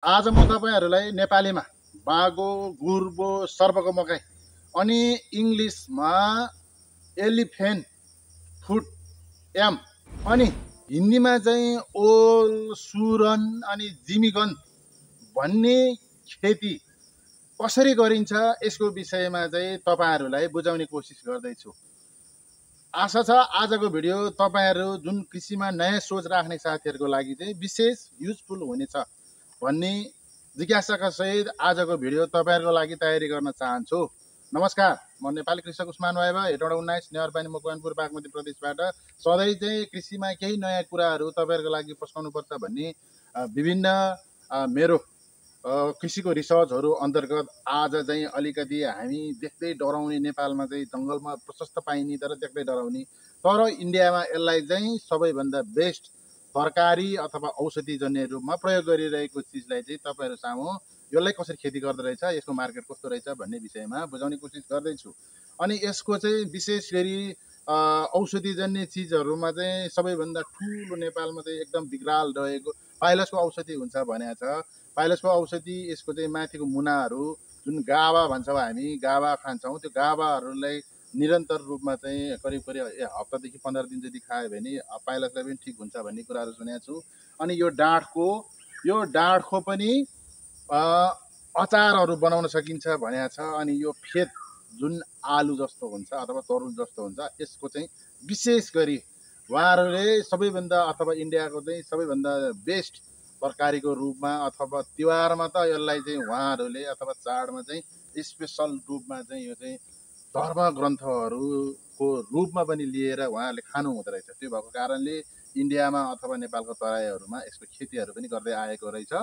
आज म तपाईहरुलाई नेपालीमा बागो, गुर्बो, सर्पको मकै अनि इंग्लिशमा एलिफेन्ट फुट एम अनि हिन्दीमा चाहिँ ओल, सुरन अनि जिमिगन भन्ने खेती कसरी गरिन्छ यसको विषयमा चाहिँ तपाईहरुलाई बुझाउने कोसिस गर्दैछु। आशा छ आजको भिडियो तपाईहरु जुन कृषिमा नयाँ सोच राख्ने साथीहरुको लागि चाहिँ विशेष युजफुल हुनेछ भन्ने जिज्ञासाका सहित आजको भिडियो तपाईहरुको लागि तयारी गर्न चाहन्छु। नमस्कार, म नेपाली कृषक उस्मान वाइबा हेटौडा 19 नेवारपानी मकवानपुर बागमती प्रदेशबाट सधैँ चाहिँ कृषिमा केही नयाँ कुराहरू तपाईहरुको लागि पस्काउनु पर्छ भन्ने विभिन्न मेरो कृषिको रिसर्चहरू अन्तर्गत आज चाहिँ अलिकति हामी देख्दै डराउने नेपालमा चाहिँ जङ्गलमा प्रशस्त पाइने तर देख्दै डराउने तर इन्डियामा यसलाई चाहिँ सबैभन्दा बेस्ट तरकारी अथवा औषधिजन्य रूपमा प्रयोग गरिरहेको चिजलाई चाहिँ तपाईहरु सामु यसलाई कसरी खेती गर्दै रहेछ, यसको मार्केट कस्तो रहेछ भन्ने विषयमा बुझाउने कोसिस गर्दैछु। अनि यसको चाहिँ विशेष गरी औषधिजन्य चिजहरुमा चाहिँ सबैभन्दा ठुलो नेपालमा चाहिँ एकदम विकराल रहेको पाइलसको औषधि हुन्छ भनेको छ। पाइलसको औषधि यसको चाहिँ माथिको मुनाहरू जुन गाभा भन्छौँ हामी, गाभा खान्छौँ, त्यो गाभाहरूलाई निरन्तर रूपमा चाहिँ करिब करिब हप्तादेखि 15 दिन जति खायो भने पाइलसलाई पनि ठिक हुन्छ भन्ने कुराहरू सुनेको छु। अनि यो डाँठको पनि अचारहरू बनाउन सकिन्छ भनेको छ। अनि यो फेद जुन आलु जस्तो हुन्छ अथवा तरुल जस्तो हुन्छ यसको चाहिँ विशेष गरी उहाँहरूले सबैभन्दा अथवा इन्डियाको चाहिँ सबैभन्दा बेस्ट तरकारीको रूपमा अथवा तिहारमा त यसलाई चाहिँ उहाँहरूले अथवा चाडमा चाहिँ स्पेसल रूपमा चाहिँ यो चाहिँ धर्म ग्रन्थहरूको रूपमा पनि लिएर उहाँहरूले खानु हुँदो रहेछ। त्यो भएको कारणले इन्डियामा अथवा नेपालको तराईहरूमा यसको खेतीहरू पनि गर्दै आएको रहेछ।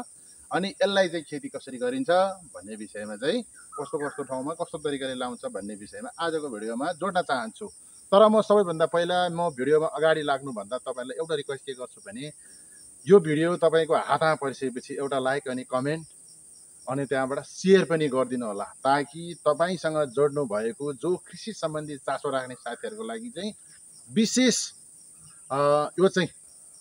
अनि यसलाई चाहिँ खेती कसरी गरिन्छ भन्ने विषयमा चाहिँ कस्तो कस्तो ठाउँमा कस्तो तरिकाले लाउँछ भन्ने विषयमा आजको भिडियोमा जोड्न चाहन्छु। तर म सबैभन्दा पहिला म भिडियोमा अगाडि लाग्नुभन्दा तपाईँलाई एउटा रिक्वेस्ट के गर्छु भने यो भिडियो तपाईँको हातमा परिसकेपछि एउटा लाइक अनि कमेन्ट अनि त्यहाँबाट सेयर पनि गरिदिनु होला, ताकि तपाईँसँग जोड्नु भएको जो कृषि सम्बन्धी चासो राख्ने साथीहरूको लागि चाहिँ विशेष यो चाहिँ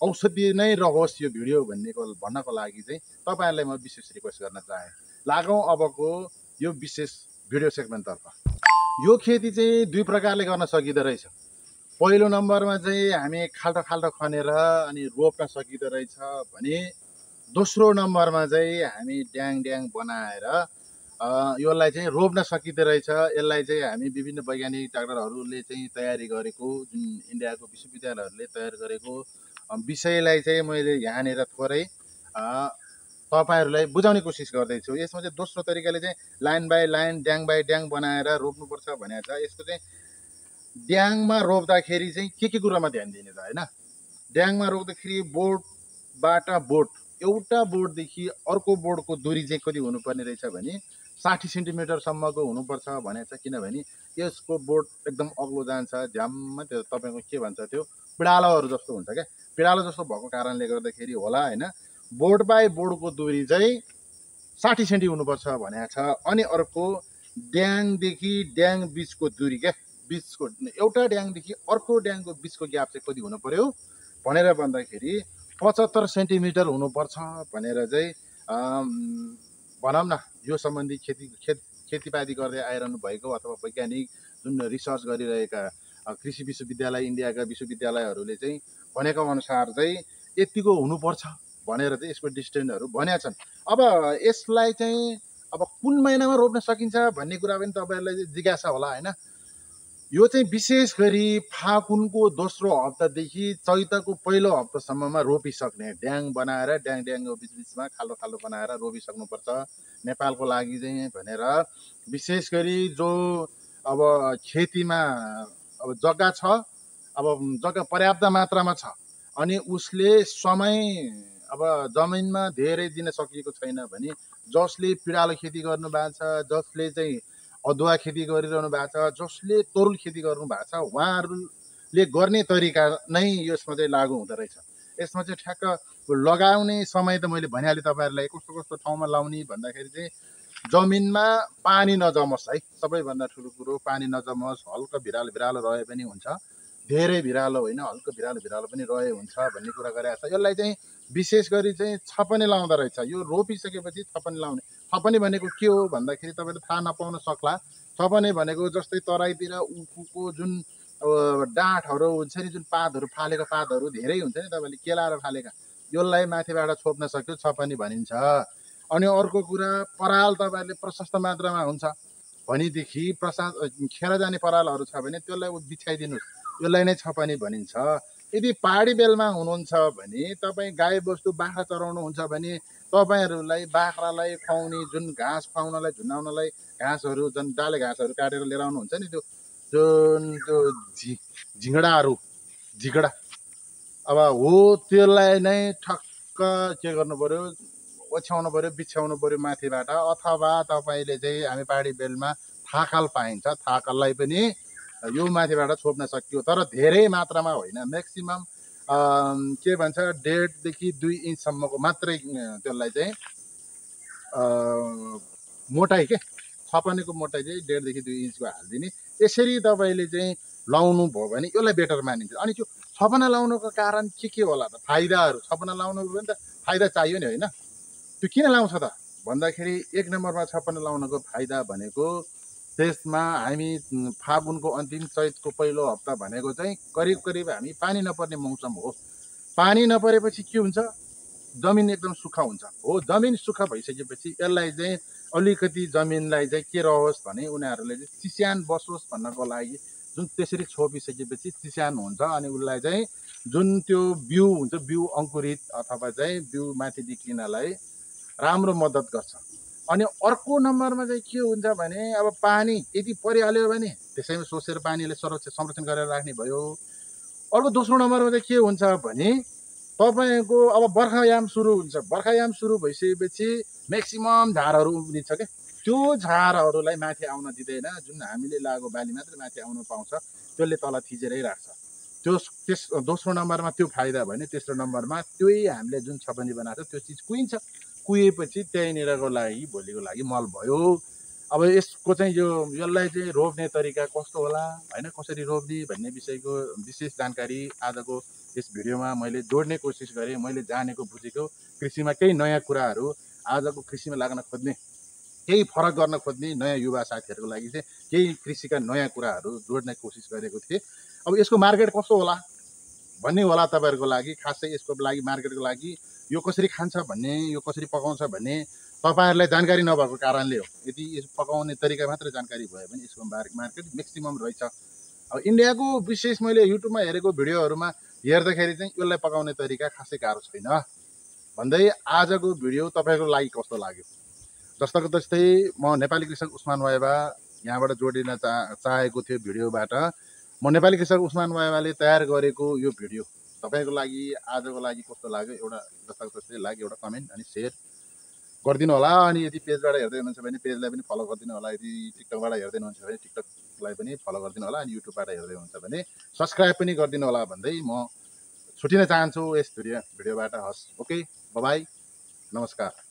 औषधि नै रहोस् यो भिडियो भन्नको लागि चाहिँ तपाईँहरूलाई म विशेष रिक्वेस्ट गर्न चाहे। लागौँ अबको यो विशेष भिडियो सेगमेन्टतर्फ। यो खेती चाहिँ दुई प्रकारले गर्न सकिँदो रहेछ। पहिलो नम्बरमा चाहिँ हामी खाल्टो खाल्टो खनेर अनि रोप्न सकिँदो रहेछ भने दोस्रो नम्बरमा चाहिँ हामी ड्याङ ड्याङ बनाएर यसलाई चाहिँ रोप्न सकिँदो रहेछ। यसलाई चाहिँ हामी विभिन्न वैज्ञानिक डाक्टरहरूले चाहिँ तयारी गरेको जुन इन्डियाको विश्वविद्यालयहरूले तयार गरेको विषयलाई चाहिँ मैले यहाँनिर थोरै तपाईहरुलाई बुझाउने कोसिस गर्दैछु। यसमा चाहिँ दोस्रो तरिकाले चाहिँ लाइन बाई लाइन ड्याङ बाई ड्याङ बनाएर रोप्नुपर्छ भनेको छ। यसको चाहिँ ड्याङमा रोप्दाखेरि चाहिँ के कुरामा ध्यान दिने त हैन। ड्याङमा रोप्दाखेरि बोर्डबाट बोर्ड एउटा बोर्डदेखि अर्को बोर्डको दूरी चाहिँ कति हुनुपर्ने रहेछ भने 60 सेन्टिमिटरसम्मको हुनुपर्छ भनेको छ। किनभने यसको बोर्ड एकदम अग्लो जान्छ, झ्याममा त्यो तपाईँको के भन्छ त्यो पिडालोहरू जस्तो हुन्छ क्या, पिडालो जस्तो भएको कारणले गर्दाखेरि होला हैन। बोर्ड बाई बोर्डको दूरी चाहिँ 60 सेन्टि हुनुपर्छ भनेको छ। अनि अर्को ड्याङदेखि ड्याङ बिचको दूरी क्या, बिचको एउटा ड्याङदेखि अर्को ड्याङको बिचको ग्याप चाहिँ कति हुनु पर्यो भनेर भन्दाखेरि 75 सेन्टिमिटर हुनुपर्छ भनेर चाहिँ भनौँ न यो सम्बन्धी खेतीपाती गर्दै आइरहनु भएको अथवा वैज्ञानिक जुन रिसर्च गरिरहेका कृषि विश्वविद्यालय इन्डियाका विश्वविद्यालयहरूले चाहिँ भनेको अनुसार चाहिँ यतिको हुनुपर्छ भनेर चाहिँ यसको डिस्टेन्सहरू भनेका छन्। अब यसलाई चाहिँ अब कुन महिनामा रोप्न सकिन्छ भन्ने कुरा पनि तपाईहरुलाई जिज्ञासा होला हैन। यो चाहिँ विशेष गरी फागुनको दोस्रो हप्तादेखि चैतको पहिलो हप्तासम्ममा रोपिसक्ने ड्याङ बनाएर ड्याङको बिचबिचमा खाल्डो खाल्डो बनाएर रोपिसक्नुपर्छ नेपालको लागि चाहिँ भनेर विशेष गरी जो अब खेतीमा अब जग्गा छ, अब जग्गा पर्याप्त मात्रामा छ अनि उसले समय अब जमिनमा धेरै दिन सकिएको छैन भने जसले पिडालो खेती गर्नु भएको छ, जसले चाहिँ अदुवा खेती गरिरहनु भएको छ, जसले तरुल खेती गर्नु भएको छ उहाँहरूले गर्ने तरिका नै यसमा चाहिँ लागू हुँदो रहेछ। यसमा चाहिँ ठ्याक्क लगाउने समय त मैले भनिहालेँ तपाईहरुलाई कस्तो कस्तो ठाउँमा लाउने भन्दाखेरि चाहिँ जमिनमा पानी नजमोस् है, सबैभन्दा ठुलो कुरो पानी नजमोस्, हल्का भिरालो भिरालो रहे पनि हुन्छ, धेरै भिरालो होइन हल्का भिरालो भिरालो पनि रहे हुन्छ भन्ने कुरा गरेको छ। यसलाई चाहिँ विशेष गरी चाहिँ छपनी लाउँदो रहेछ। यो रोपिसकेपछि छपनी लाउने। छपनी भनेको के हो भन्दाखेरि तपाईँले थाहा नपाउन सक्ला। छपनी भनेको जस्तै तराईतिर उखुको जुन डाँठहरू हुन्छ नि, जुन पातहरू फालेको पातहरू धेरै हुन्छ नि, तपाईँले केलाएर फालेका, यसलाई माथिबाट छोप्न सक्यो छपनी भनिन्छ। अनि अर्को कुरा, पराल तपाईँहरूले प्रशस्त मात्रामा हुन्छ भनेदेखि खेर जाने परालहरू छ भने त्यसलाई बिछाइदिनुहोस्, यसलाई नै छपनी भनिन्छ। यदि पहाडी बेलमा हुनुहुन्छ भने तपाईँ गाई बस्तु बाख्रा चराउनुहुन्छ भने तपाईँहरूलाई बाख्रालाई खुवाउने जुन घाँस खुवाउनलाई झुन्डाउनलाई घाँसहरू, जुन डाले घाँसहरू काटेर लिएर आउनुहुन्छ नि, त्यो जुन त्यो झिगडा अब हो, त्यसलाई नै ठक्क के गर्नु पर्यो, ओछ्याउनु पर्यो, बिछ्याउनु पर्यो माथिबाट। अथवा तपाईँले चाहिँ हामी पहाडी बेलमा थाकल पाइन्छ, थाकललाई पनि यो माथिबाट छोप्न सकियो, तर धेरै मात्रामा होइन। म्याक्सिमम के भन्छ 1.5 देखि 2 इन्चसम्मको मात्रै त्यसलाई चाहिँ मोटाइ के छपनीको मोटाइ चाहिँ 1.5 देखि 2 इन्चको हालिदिने। यसरी तपाईँले चाहिँ लाउनु भयो भने यसलाई बेटर मानिन्छ। अनि त्यो छपना लाउनुको कारण के होला त? फाइदाहरू। छपना लाउनुको पनि त फाइदा चाहियो नि, होइन? त्यो किन लाउँछ त भन्दाखेरि 1 नम्बरमा छपना लाउनुको फाइदा भनेको त्यसमा हामी फागुनको अन्तिम चैतको पहिलो हप्ता भनेको चाहिँ करिब करिब हामी पानी नपर्ने मौसम हो। पानी नपरेपछि के हुन्छ? जमिन एकदम सुक्खा हुन्छ। हो, जमिन सुक्खा भइसकेपछि यसलाई चाहिँ अलिकति जमिनलाई चाहिँ के रहोस् भने उनीहरूले चाहिँ चिस्यान बसोस् भन्नको लागि जुन त्यसरी छोपिसकेपछि चिस्यान हुन्छ। अनि उसलाई चाहिँ जुन त्यो बिउ हुन्छ, बिउ अङ्कुरित अथवा चाहिँ बिउ माथि निक्लिनलाई राम्रो मद्दत गर्छ। अनि अर्को नम्बरमा चाहिँ के हुन्छ भने अब पानी यदि परिहाल्यो भने त्यसैमा सोसेर पानीले संरक्षण गरेर राख्ने भयो। अर्को दोस्रो नम्बरमा चाहिँ के हुन्छ भने तपाईँको अब बर्खायाम सुरु हुन्छ। बर्खायाम सुरु भइसकेपछि म्याक्सिमम झारहरू उम्रिन्छ क्या। त्यो झारहरूलाई माथि आउन दिँदैन। जुन हामीले लागेको बाली मात्रै माथि आउन पाउँछ, त्यसले तल थिचेरै राख्छ। त्यस दोस्रो नम्बरमा त्यो फाइदा भने, तेस्रो नम्बरमा त्यही हामीले जुन छपनी बनाएको छ त्यो चिज कुहिन्छ। कुहिएपछि त्यहीँनिरको लागि भोलिको लागि मल भयो। अब यसको चाहिँ यसलाई चाहिँ रोप्ने तरिका कस्तो होला, होइन, कसरी रोप्ने भन्ने विषयको विशेष जानकारी आजको यस भिडियोमा मैले जोड्ने कोसिस गरेँ। मैले जानेको बुझेको कृषिमा केही नयाँ कुराहरू, आजको कृषिमा लाग्न खोज्ने, केही फरक गर्न खोज्ने नयाँ युवा साथीहरूको लागि चाहिँ केही कृषिका नयाँ कुराहरू जोड्ने कोसिस गरेको थिएँ। अब यसको मार्केट कस्तो होला भन्ने होला तपाईँहरूको लागि। खासै यसको लागि मार्केटको लागि यो कसरी खान्छ भन्ने, यो कसरी पकाउँछ भन्ने तपाईँहरूलाई जानकारी नभएको कारणले हो। यदि यस पकाउने तरिका मात्रै जानकारी भयो भने यसको मार्केट म्याक्सिमम रहेछ। अब इन्डियाको विशेष मैले युट्युबमा हेरेको भिडियोहरूमा हेर्दाखेरि चाहिँ यसलाई पकाउने तरिका खासै गाह्रो छैन भन्दै आजको भिडियो तपाईँको लागि कस्तो लाग्यो? जस्ताको तस्तै म नेपाली कृषक उस्मान वाइबा यहाँबाट जोडिन चाहेको थियो भिडियोबाट। म नेपाली कृषक उस्मान वाइबाले तयार गरेको यो भिडियो तपाईँको लागि आजको लागि कस्तो लाग्यो? एउटा जस्ताको तस्तै लाइक, एउटा कमेन्ट अनि सेयर गरिदिनु होला। अनि यदि पेजबाट हेर्दै हुनुहुन्छ भने पेजलाई पनि फलो गरिदिनु होला। यदि टिकटकबाट हेर्दै हुनुहुन्छ भने टिकटकलाई पनि फलो गरिदिनु होला। अनि युट्युबबाट हेर्दै हुनुहुन्छ भने सब्सक्राइब पनि गरिदिनु होला भन्दै म छुटिन चाहन्छु यस भिडियोबाट। हस्, ओके, बाई, नमस्कार।